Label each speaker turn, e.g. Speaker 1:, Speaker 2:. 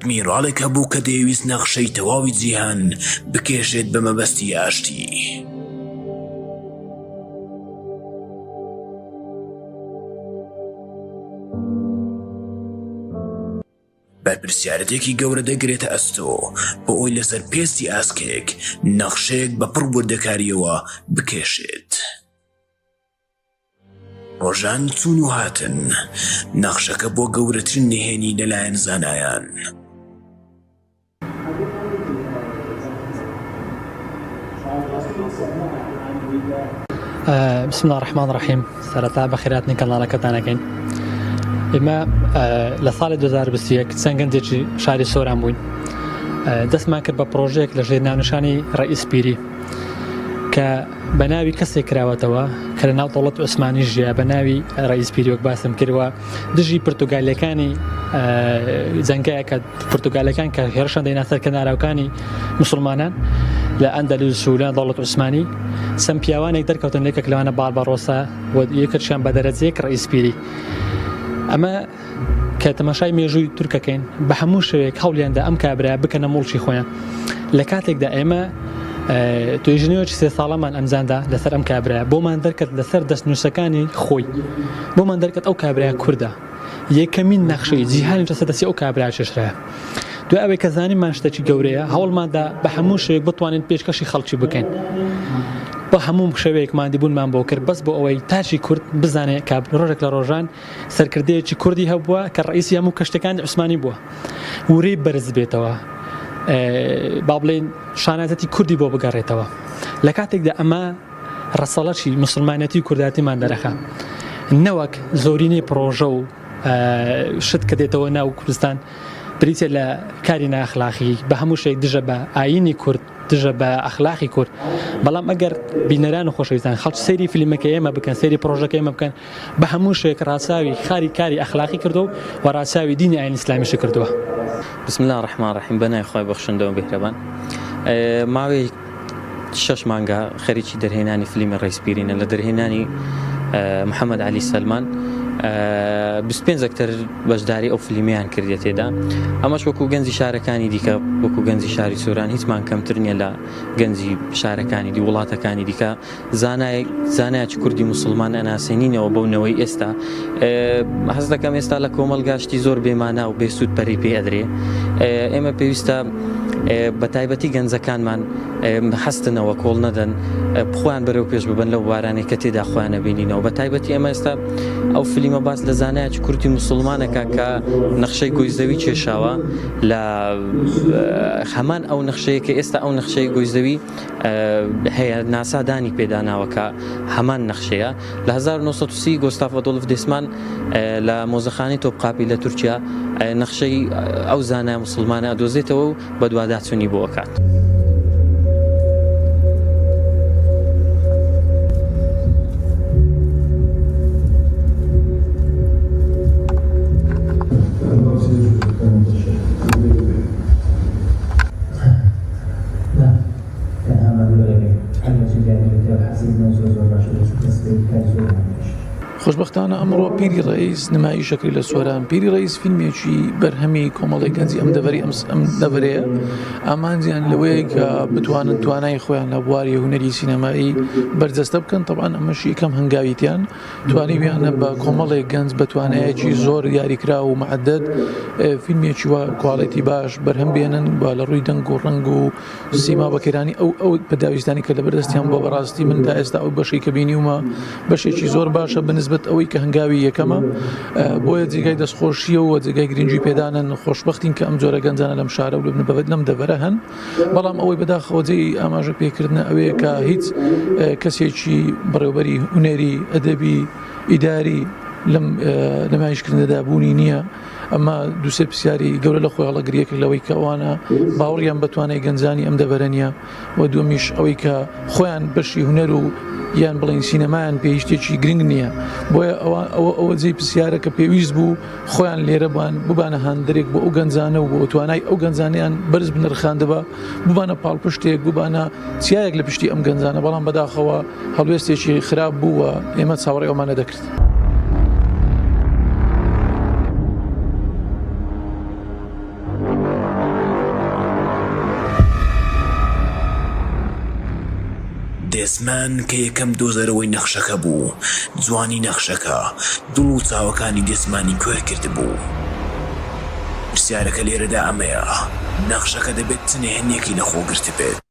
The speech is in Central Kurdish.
Speaker 1: ئەدمیراڵێک هەبوو کە دەیویست نەخشەی تەواوی جیهان بکێشێت بە مەبەستی ئاشتی. بەرپرسیارەتێکی گەورە دەگرێتە ئەستۆ بۆ ئەوەی لەسەر پێستی ئاسکێک نەخشەیەک بە پڕ وردەکارییەوە بکێشێت. ڕۆژان چوون و هاتن، نەخشەکە بۆ گەورەترین نهێنی لەلایەن زانایان.
Speaker 2: بسم الله الرحمن الرحیم سەرەتا بەخێراتنی کەناڵەکەتان ئەکەین ئێمە لە ساڵی 2021 چەند گەنجێکی شاری سۆران بووین دەستمان کرد بە پرۆژەیەک لە ژێر ناونیشانی ڕئیس پیری کە بە ناوی کەسێک کراوەتەوە کە لە ناو دەوڵەت عوسمانی ژیا بە ناوی ڕئیس پیری وەک باسم کردوە دژی پرتوگالیەکانی جەنگایە کە پرتوگالەکان کە هێرشان دەینا سەر کەناراوکانی مسلمانان لە ئەندەلوس و لە دەوڵەت عوسمانی چەند پیاوانێک دەرکەوتن لێکێک لەوانە باربارۆسا و یەکێکیان بە دەرەجەیەک ڕئیس پیری ئەمە کە تەماشای مێژووی تورکەکەین بە هەموو شێوەیەک هەوڵیاندا ئەم کابرا بکەنە موڵکی خۆیان لە کاتێکدا ئێمە توێژینەوەکی سێ ساڵەمان ئەمزاندا لەسەر ئەم کابرا بۆمان دەرکەت لەسەر دەستنووسەکانی خۆی بۆمان دەرکەت ئەو کابرا کوردە یەکەمین نەخشەی جیهانی لەسەر دەستی ئەو کابرا کێشرایە دوای ئەوەی کە زانیمان شتێکی گەورەیە هەوڵماندا بە هەموو شێوەیەک بتوانین پێشکەشی خەڵکی بکەین بە هەموو شێوەیەک مادیبوونمان بۆ کرد بەس بۆ ئەوەی تاکی کورد بزانێت کە ڕۆژێک لە ڕۆژان سەرکردەیەکی کوردی هەبووە کە ڕئیسی هەموو کەشتەکانی عوسمانی بووە ورەی بەرز بێتەوە با بڵێن شانازەتی کوردی بۆ بگەڕێتەوە لە کاتێکدا ئەمە ڕەسەڵەکی مسلمانەتی و کورداتیمان دەرەخا نەوەک زۆرینەی پڕۆژە و شت کە دێتەوە ناو کوردستان بریتە لە کاری ناخلاقی بە هەموو شێک دژە بە ئاینی کورد دژە بە ئەخلاقی کورد بەڵام ئەگەر بینەران و خۆشەویستان خەڵک سەیری فیلمەکە ئێمە بکەن سەیری پرۆژەکە ئێمە بکەن بە هەموو شێک ڕاچاوی خاری کاری ئەخلاقی کردو و ڕاچاوی دینی ئاین ئیسلامیشی کردووە.
Speaker 3: بسم اللە الرحمن الرحیم بە ناوی خوای بەخشندە و میهرەبان ماوەی شەش مانگە خەریکی دەرهێنانی فلیمی ڕیس پیرینە لە دەرهێنانی محەممەد علی سەلمان 25 ئەکتەر بەشداری ئەو فلیمیان کردێت تێدا ئەمەش وەکو گەنجی شارەکانی دیکە وەکو گەنجی شاری سۆران هیچمان کەمتر نییە لە گەنجی شارەکانی دی وڵاتەکانی دیکە زانای زانایەکی کوردی موسڵمان ئەناسێنینەوە بەو نەوەی ئێستا هەست دەکەم ئێستا لە کۆمەڵگا شتی زۆر بێمانا و بێسوود پەرەی پێ ئەدرێ ئێمە پێویستە بە تایبەتی گەنجەکانمان هەستنەوە کۆڵ نەدەن خۆیان بەرەو پێش ببن لەو بارانەی کە تێدا خۆیان نەبینینەوە بە تایبەتی ئێمە ئێستا ئەو فلیمە باس لە زانایەکی کوردی موسڵمانەکە کە نەخشەی گۆی زەوی کێشاوە لە هەمان ئەو نەخشەیە کە ئێستا ئەو نەخشەی گۆی زەوی هەیە ناسا دانی پێداناوە کە هەمان نەخشەیە لە 1930 گۆستاف ئەدۆلف دێسمان لە مۆزەخانەی تۆپقاپی لە تورکیا نەخشەی ئەو زانای مسلمانە ئەدۆزێتەوە و بەدواداچوونی بۆ ئەکات.
Speaker 4: خۆشبەختانە ئەمڕۆ پیری ڕەئیس نمایشەکەی لە سۆران پیری ڕەئیس فیلمێکی بەرهەمی کۆمەڵی گەنجی ئەم دەڤەری ئەم ئەم دەڤەرەیە ئامانجیان لەوەیە کە بتوانن توانای خۆیان لە بواری هونەری سینەمایی بەرجەستە بکەن تەبعەن ئەمەش یەکەم هەنگاویتیان توانیویانە بە کۆمەڵێک گەنج بە توانایەکی زۆر دیاریکراو و مەعدد فیلمێکی وا کواڵێتی باش بەرهەم بێنن و لە ڕووی دەنگ و ڕەنگ و سیما بەکێرانی ئەو ئەو پێداویستانی کە لەبەردەستیان بووە بەڕاستی من تا ئێستا ئەو بەشەی کە بینیومە بەشێکی زۆر باشە بەنسبەت ئەوەی کە هەنگاوی یەکەمە بۆیە جێگای دەستخۆشیە و جێگای گرنگی پێدانن خۆشببختین کە ئەم جۆرە گەنجانە لەم شارە و لەم لەم دەڤەرە هەن بەڵام ئەوەی بەداخەوە جێی ئاماژە پێکردنە ئەوەیە کە هیچ کەسێکی بەڕێوبەری هونەری ئەدەبی ئیداری لەم نمایشکردنەدا بوونی نییە ئەمە دوسێ پرسیاری گەورە لە خۆی هەڵەگری یەکێک لەوەی کە ئەوانە باوەڕیان بە توانای گەنجانی ئەم دەڤەرە نییە و دووەمیش ئەوەی کە خۆیان بەشی هونەر و یان بڵێن سینەمایان پێ هیچ شتێکی گرنگ نییە بۆیە ئەوە ئەوە ئەوە جێی پرسیارە کە پێویست بوو خۆیان لێرە بان ببانە هاندەرێک بۆ ئەو گەنجانە و بۆ توانای ئەو گەنجانەیان بەرز بنرخاندبا ببانە پاڵپشتێک ببانە چیایەک لە پشتی ئەم گەنجانە بەڵام بەداخەوە هەڵوێستێکی خراپ بوو و ئێمە چاوەڕێی ئەومان نەدەکرد.
Speaker 1: دێسمان کە یەکەم دۆزەرەوەی نەخشەکە بوو، جوانی نەخشەکە، دڵ و چاوەکانی دێسمانی کوێر کردبوو. پرسیارەکە لێرەدا ئەمەیە، نەخشەکە دەبێت چ نهێنییەکی لەخۆ گرتبێت؟